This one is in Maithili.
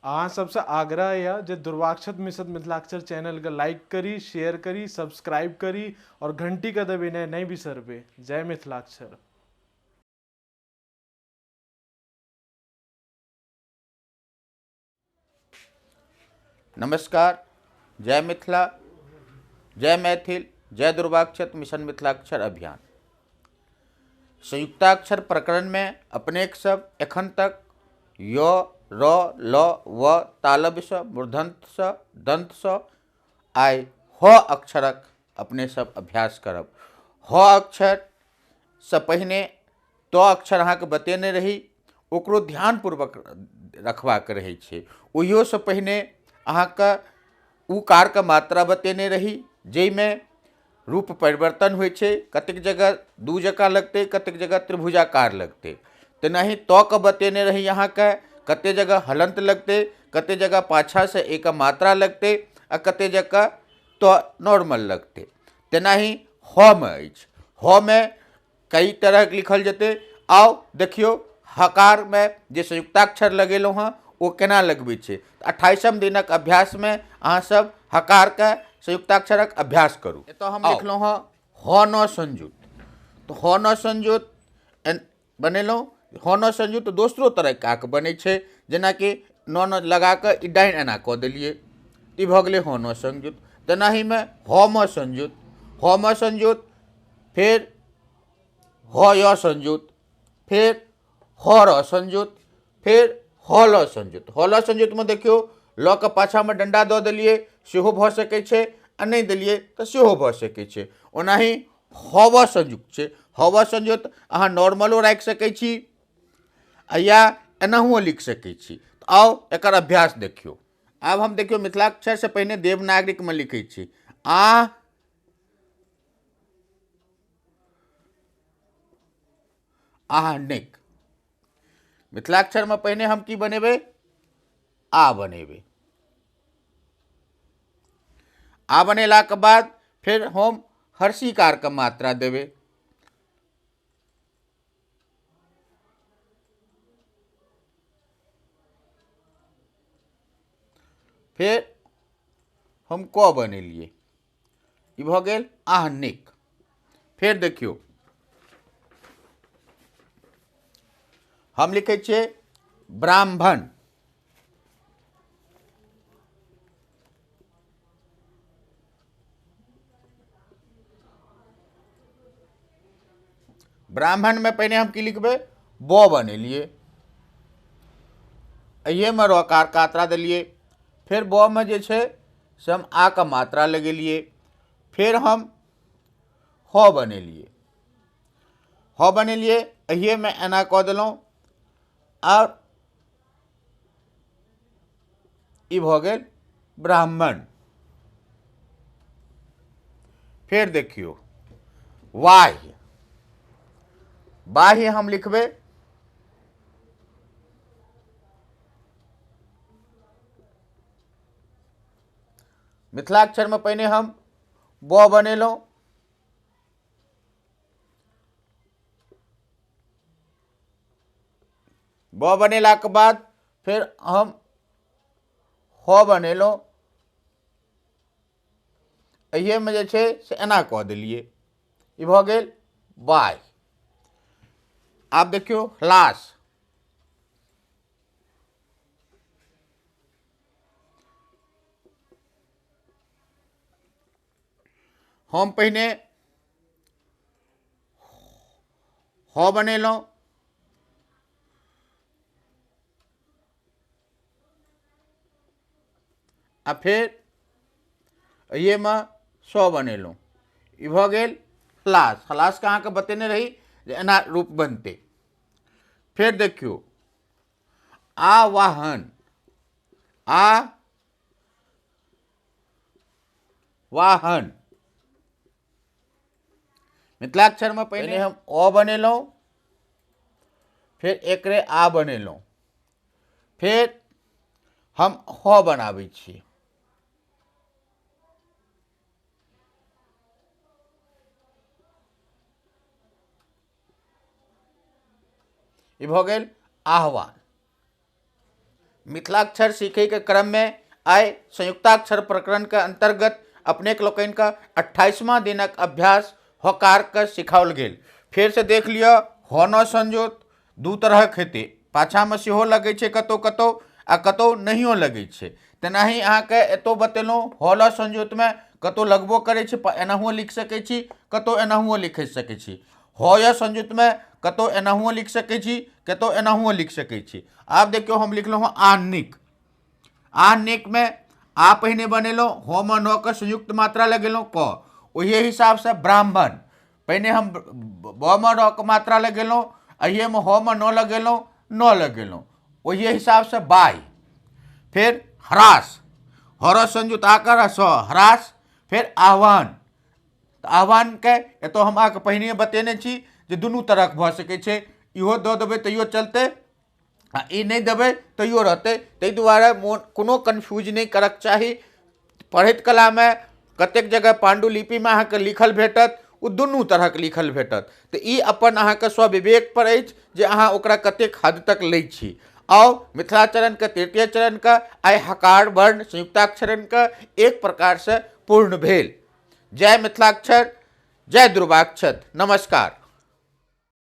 अहाँ सबसँ आग्रह यऽ जे दुर्वाक्षत मिश्र मिथिलाक्षर चैनलके लाइक करी, शेयर करी, सब्सक्राइब करी और घंटीके दबेनाइ नहि बिसरबै। जय मिथिलाक्षर। नमस्कार, जय मिथिला, जय मैथिल, जय दुर्वाक्षत मिशन मिथिलाक्षर अभियान। संयुक्ताक्षर प्रकरण में अपने सब एखन तक य, र, ल, व, तालव्य स, मूर्धन्त स, दंत स, आइ ह अक्षरक अपने सब अभ्यास करब। ह अक्षर से पहिने त अक्षर अहाँके बतेने रही, ओकरो ध्यानपूर्वक रखबाक रहै छै। ओहियोसँ पहिने अहाँके उकारके मात्रा बतेने रही, जाहिमे रूप परिवर्तन होइ छै, कतेक जगह दू जकाँ लगतै, कतेक जगह त्रिभुजाकार लगतै। तेनाही त के बतेने रही अहाँके, कते जगह हलंत लगतै, कते जगह पाछासँ एक मात्रा लगतै आ कते जगह त नॉर्मल लगतै। तेनाही ह मे अछि, ह मे कई तरहक लिखल जेतै। आउ देखियौ हकारमे जे संयुक्ताक्षर लगेलहुँ हँ ओ केना लगबै छै। 28म दिनक अभ्यासमे अहाँ सब हकारके संयुक्ताक्षरक अभ्यास करू। एतऽ हम लिखलहुँ हँ ह न संयुक्त, तऽ ह न संयुक्त बनेलहुँ। ह न संयुक्त दोसरो तरहके आके बनै छै, जेनाकि न न लगा कऽ ई डाइन एना कऽ देलियै, ई भऽ गेलै ह न संयुक्त। तेनाहीमे ह म संयुक्त, ह म संयुक्त, फेर ह य संयुक्त, फेर ह र संयुक्त, फेर ह ल संयुक्त। ह ल संयुक्तमे देखियौ ल के पाछामे डंडा दऽ देलियै सेहो भऽ सकै छै, आ नहि देलियै तऽ सेहो भऽ सकै छै। ओनाही ह व संयुक्त छै, ह व संयुक्त अहाँ नॉर्मलो राखि सकै छी आ या एनाहुओ लिख सकै छी। आउ एकर अभ्यास देखियौ। आब हम देखियौ मिथिलाक्षरसँ पहिने देवनागरिकमे लिखै छी। आ आहनिक, मिथिलाक्षरमे पहिने हम की बनेबै, आ बनेबै। आ बनेलाके बाद फेर हम हर्षिकारके मात्रा देबै। फेर हम क बनेलियै, ई भऽ गेल आहनिक। फेर देखियौ हम लिखै छियै ब्राह्मण, ब्राह्मण में पहिने हम की लिखबै, ब बनेलियै, एहिमे रकार मात्रा देलियै, फेर ब में जे छै से हम आ के मात्रा लगेलियै, फेर हम ह बनेलियै, ह बनेलियै, एहिमे एना कऽ देलहुँ और ई भऽ गेल ब्राह्मण। फेर देखियौ बाह्य, बाह्य हम लिखबै मिथिलाक्षरमे पहिने हम ब बनेलहुँ, ब बनेलाके बाद फेर हम ह बनेलहुँ, एहिमे जे छै से एना कऽ देलियै, ई भऽ गेल बाह्य। आब देखियौ ह्लास, हम पहिने ह बनेलहुँ, आ फेर एहिमे स बनेलहुँ, ई भऽ गेल ह्लास। ह्लासके अहाँके बतेने रही जे एना रूप बनतै। फेर देखियौ आवाहन, आ वाहन, मिथिलाक्षरमे पहिने हम अ बनेलहुँ, फेर एकरे आ बनेलहुँ, फेर हम ह बनाबै छी। ई भऽ गेल आह्वान। मिथिलाक्षर सीखैके क्रममे आइ संयुक्ताक्षर प्रकरणके अंतर्गत अपनेक लोकनिके 28वां दिनक अभ्यास हकारके सिखाओल गेल। फेरसँ देख लिअ, ह न संयुक्त दू तरहक हेतै, पाछाँमे सेहो लगै छै कतहु कतहु आ कतहु नहियो लगै छै। तेनाही अहाँके एतौ बतेलहुँ, ह ल संयुक्तमे कतहु लगबो करै छै, एनाहुओ लिख सकै छी, कतहु एनाहुओ लिख सकै छी। ह य संयुक्तमे कतहु एनाहुओ लिख सकै छी, कतहु एनाहुओ लिख सकै छी। आब देखियौ, हम लिखलहुँ हँ आह्निक। आह्निकमे आ पहिने बनेलहुँ, ह मे न के संयुक्त मात्रा लगेलहुँ क। ओहिए हिसाबसँ ब्राह्मण, पहिने हम ब मे र के मात्रा लगेलहुँ, एहिएमे ह मे न लगेलहुँ, न लगेलहुँ। ओहिए हिसाबसँ बाहि, फेर ह्रास, हर संयुक्त आकार स ह्रास, फेर आह्वान। तऽ आह्वानके एतऽ हम अहाँके पहिने बतेने छी जे दुनू तरहक भऽ सकै छै, इहो दऽ देबै तैयो चलतै आ ई नहि देबै तैयो रहतै। ताहि दुआरे मोन कोनो कन्फ्यूज नहि करक चाही। पढ़ैत कलामे कतेक जगह पाण्डुलिपिमे अहाँके लिखल भेटत, ओ दुनू तरहक लिखल भेटत। तऽ ई अपन अहाँके स्वविवेक पर अछि जे अहाँ ओकरा कतेक हद तक लै छी। आउ मिथिलाचरणके तृतीय चरणके आइ हकार वर्ण संयुक्ताक्षरणके एक प्रकारसँ पूर्ण भेल। जय मिथिलाक्षर, जय दुर्वाक्षत। नमस्कार।